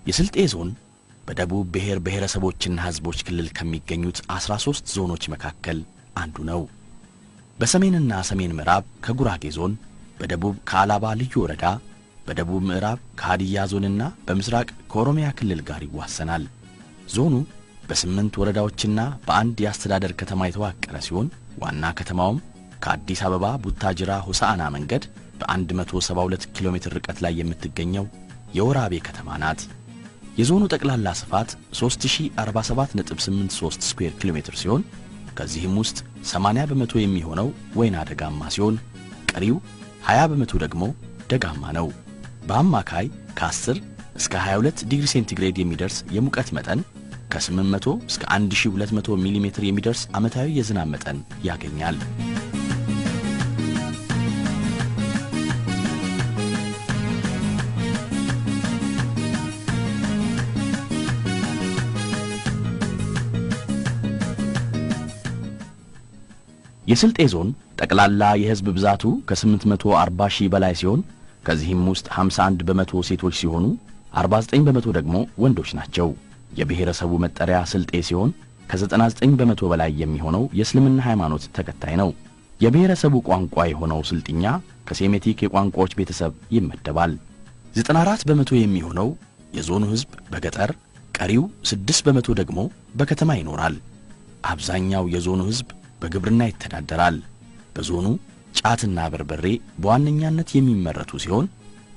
የስልጤ ዞን በደቡብ ብሔር ብሔረሰቦችና ሕዝቦች ክልል ከሚገኙት 13 ዞኖች መካከል አንዱ ነው። በሰሜንና ሰሜን ምዕራብ ከጉራጌ ዞን፣ በደቡብ ከአላባ ልዩ ወረዳ፣ በደቡብ ምዕራብ ከሃዲያ ዞንና በምስራቅ ከኦሮሚያ ክልል ጋር ይዋሰናል። ዞኑ በ8 ወረዳዎችና በአንድ የአስተዳደር ከተማ የተዋቀረ ሲሆን ዋና ከተማውም ከአዲስ አበባ ቡታጅራ ሆሳዕና መንገድ በ172 ኪሎ ሜትር ርቀት ላይ የምትገኘው የወራቤ ከተማ ናት። የዞኑ ጠቅላላ ስፋት 3047.83 ስኩዌር ኪሎ ሜትር ሲሆን ከዚህም ውስጥ 80% የሚሆነው ወይና ደጋማ ሲሆን ቀሪው 20% ደግሞ ደጋማ ነው። በአማካይ ከ10 እስከ 22 ዲግሪ ሴንቲግሬድ የሚደርስ የሙቀት መጠን ከ800 እስከ 1200 ሚሊ ሜትር የሚደርስ ዓመታዊ የዝናብ መጠን ያገኛል። የስልጤ ዞን ጠቅላላ የህዝብ ብዛቱ ከ840 ሺህ በላይ ሲሆን ከዚህም ውስጥ 51% ሴቶች ሲሆኑ 49% ደግሞ ወንዶች ናቸው። የብሔረሰቡ መጠሪያ ስልጤ ሲሆን ከ99% በላይ የሚሆነው የእስልምና ሃይማኖት ተከታይ ነው። የብሔረሰቡ ቋንቋ የሆነው ስልጥኛ ከሴሜቲክ የቋንቋዎች ቤተሰብ ይመደባል። 94% የሚሆነው የዞኑ ህዝብ በገጠር፣ ቀሪው 6% ደግሞ በከተማ ይኖራል። አብዛኛው የዞኑ ህዝብ በግብርና ይተዳደራል። በዞኑ ጫትና በርበሬ በዋነኛነት የሚመረቱ ሲሆን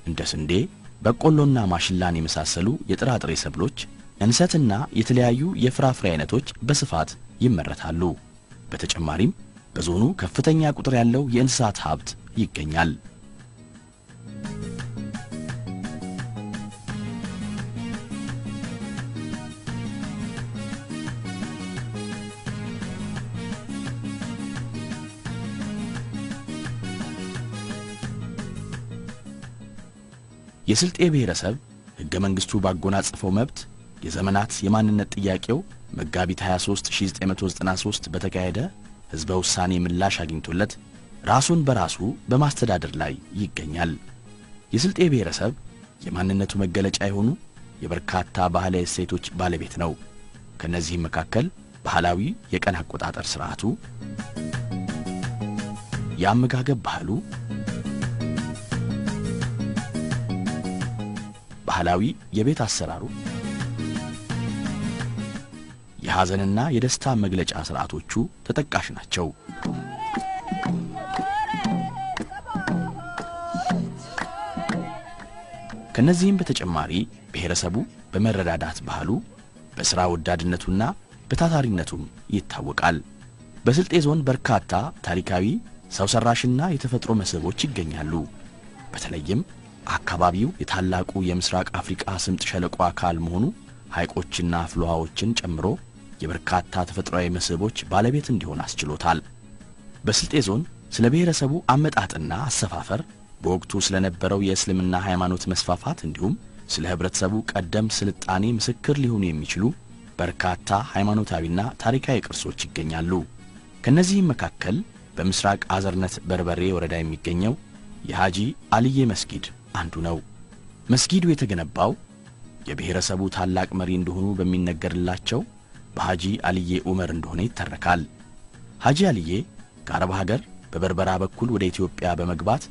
እንደ ስንዴ፣ በቆሎና ማሽላን የመሳሰሉ የጥራጥሬ ሰብሎች፣ እንሰትና የተለያዩ የፍራፍሬ አይነቶች በስፋት ይመረታሉ። በተጨማሪም በዞኑ ከፍተኛ ቁጥር ያለው የእንስሳት ሀብት ይገኛል። የስልጤ ብሔረሰብ ሕገ መንግስቱ ባጎናጸፈው መብት የዘመናት የማንነት ጥያቄው መጋቢት 23 1993 በተካሄደ ህዝበ ውሳኔ ምላሽ አግኝቶለት ራሱን በራሱ በማስተዳደር ላይ ይገኛል። የስልጤ ብሔረሰብ የማንነቱ መገለጫ የሆኑ የበርካታ ባህላዊ እሴቶች ባለቤት ነው። ከነዚህም መካከል ባህላዊ የቀን አቆጣጠር ስርዓቱ፣ የአመጋገብ ባህሉ፣ ባህላዊ የቤት አሰራሩ፣ የሐዘንና የደስታ መግለጫ ስርዓቶቹ ተጠቃሽ ናቸው። ከነዚህም በተጨማሪ ብሔረሰቡ በመረዳዳት ባህሉ፣ በሥራ ወዳድነቱና በታታሪነቱም ይታወቃል። በስልጤ ዞን በርካታ ታሪካዊ ሰው ሰራሽና የተፈጥሮ መስህቦች ይገኛሉ። በተለይም አካባቢው የታላቁ የምስራቅ አፍሪካ ስምጥ ሸለቆ አካል መሆኑ ሐይቆችና ፍልውሃዎችን ጨምሮ የበርካታ ተፈጥሯዊ መስህቦች ባለቤት እንዲሆን አስችሎታል። በስልጤ ዞን ስለ ብሔረሰቡ አመጣጥና አሰፋፈር፣ በወቅቱ ስለነበረው የእስልምና ሃይማኖት መስፋፋት እንዲሁም ስለ ህብረተሰቡ ቀደም ስልጣኔ ምስክር ሊሆኑ የሚችሉ በርካታ ሃይማኖታዊና ታሪካዊ ቅርሶች ይገኛሉ። ከነዚህም መካከል በምስራቅ አዘርነት በርበሬ ወረዳ የሚገኘው የሃጂ አልዬ መስጊድ አንዱ ነው። መስጊዱ የተገነባው የብሔረሰቡ ታላቅ መሪ እንደሆኑ በሚነገርላቸው በሃጂ አልዬ ዑመር እንደሆነ ይተረካል። ሃጂ አልዬ ከአረብ ሀገር በበርበራ በኩል ወደ ኢትዮጵያ በመግባት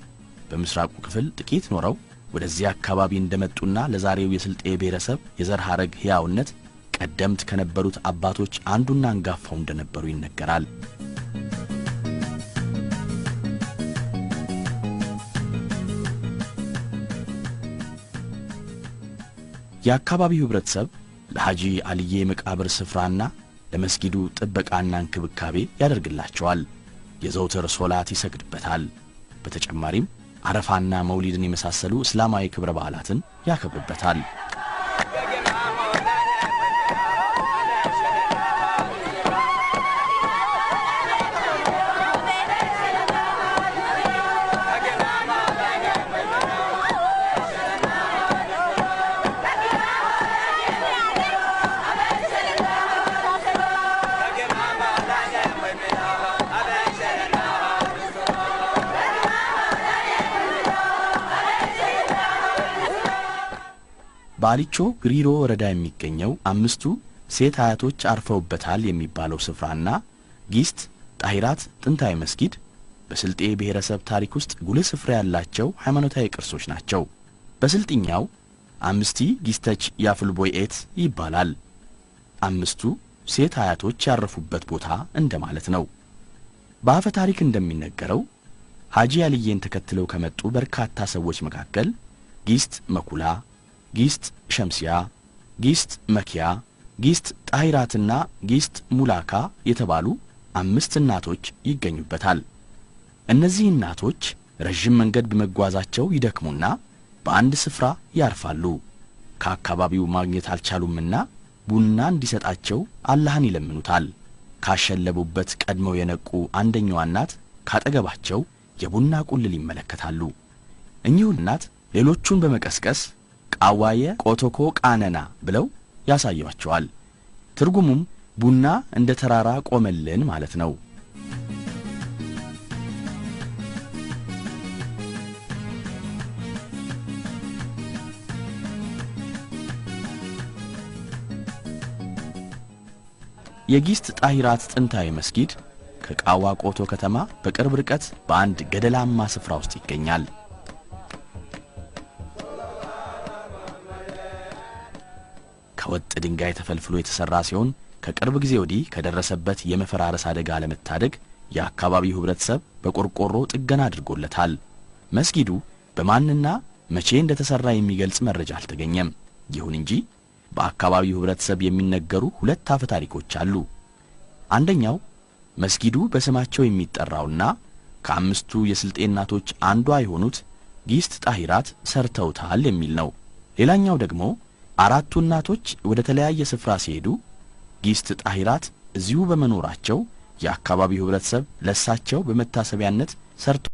በምስራቁ ክፍል ጥቂት ኖረው ወደዚህ አካባቢ እንደመጡና ለዛሬው የስልጤ ብሔረሰብ የዘር ሐረግ ሕያውነት ቀደምት ከነበሩት አባቶች አንዱና አንጋፋው እንደነበሩ ይነገራል። የአካባቢው ህብረተሰብ ለሐጂ አልዬ መቃብር ስፍራና ለመስጊዱ ጥበቃና እንክብካቤ ያደርግላቸዋል። የዘውትር ሶላት ይሰግድበታል። በተጨማሪም አረፋና መውሊድን የመሳሰሉ እስላማዊ ክብረ በዓላትን ያከብርበታል። በአሊቾ ግሪሮ ወረዳ የሚገኘው አምስቱ ሴት አያቶች አርፈውበታል የሚባለው ስፍራና ጊስት ጣሂራት ጥንታዊ መስጊድ በስልጤ ብሔረሰብ ታሪክ ውስጥ ጉልህ ስፍራ ያላቸው ሃይማኖታዊ ቅርሶች ናቸው። በስልጥኛው አምስቲ ጊስተች ያፍልቦይኤት ይባላል። አምስቱ ሴት አያቶች ያረፉበት ቦታ እንደማለት ነው። በአፈ ታሪክ እንደሚነገረው ሐጂ አልዬን ተከትለው ከመጡ በርካታ ሰዎች መካከል ጊስት መኩላ፣ ጊስት ሸምሲያ፣ ጊስት መኪያ፣ ጊስት ጣሂራትና ጊስት ሙላካ የተባሉ አምስት እናቶች ይገኙበታል። እነዚህ እናቶች ረጅም መንገድ በመጓዛቸው ይደክሙና በአንድ ስፍራ ያርፋሉ። ከአካባቢው ማግኘት አልቻሉምና ቡና እንዲሰጣቸው አላህን ይለምኑታል። ካሸለቡበት ቀድመው የነቁ አንደኛዋ እናት ካጠገባቸው የቡና ቁልል ይመለከታሉ። እኚሁ እናት ሌሎቹን በመቀስቀስ ቃዋየ ቆቶኮ ቃነና ብለው ያሳዩአቸዋል። ትርጉሙም ቡና እንደ ተራራ ቆመልን ማለት ነው። የጊስት ጣሂራት ጥንታዊ መስጊድ ከቃዋ ቆቶ ከተማ በቅርብ ርቀት በአንድ ገደላማ ስፍራ ውስጥ ይገኛል። ከወጥ ድንጋይ ተፈልፍሎ የተሰራ ሲሆን ከቅርብ ጊዜ ወዲህ ከደረሰበት የመፈራረስ አደጋ ለመታደግ የአካባቢው ህብረተሰብ በቆርቆሮ ጥገና አድርጎለታል። መስጊዱ በማንና መቼ እንደተሰራ የሚገልጽ መረጃ አልተገኘም። ይሁን እንጂ በአካባቢው ህብረተሰብ የሚነገሩ ሁለት አፈ ታሪኮች አሉ። አንደኛው መስጊዱ በስማቸው የሚጠራውና ከአምስቱ የስልጤ እናቶች አንዷ የሆኑት ጊስት ጣሂራት ሰርተውታል የሚል ነው። ሌላኛው ደግሞ አራቱ እናቶች ወደ ተለያየ ስፍራ ሲሄዱ ጊስት ጣሂራት እዚሁ በመኖራቸው የአካባቢው ህብረተሰብ ለሳቸው በመታሰቢያነት ሰርቶ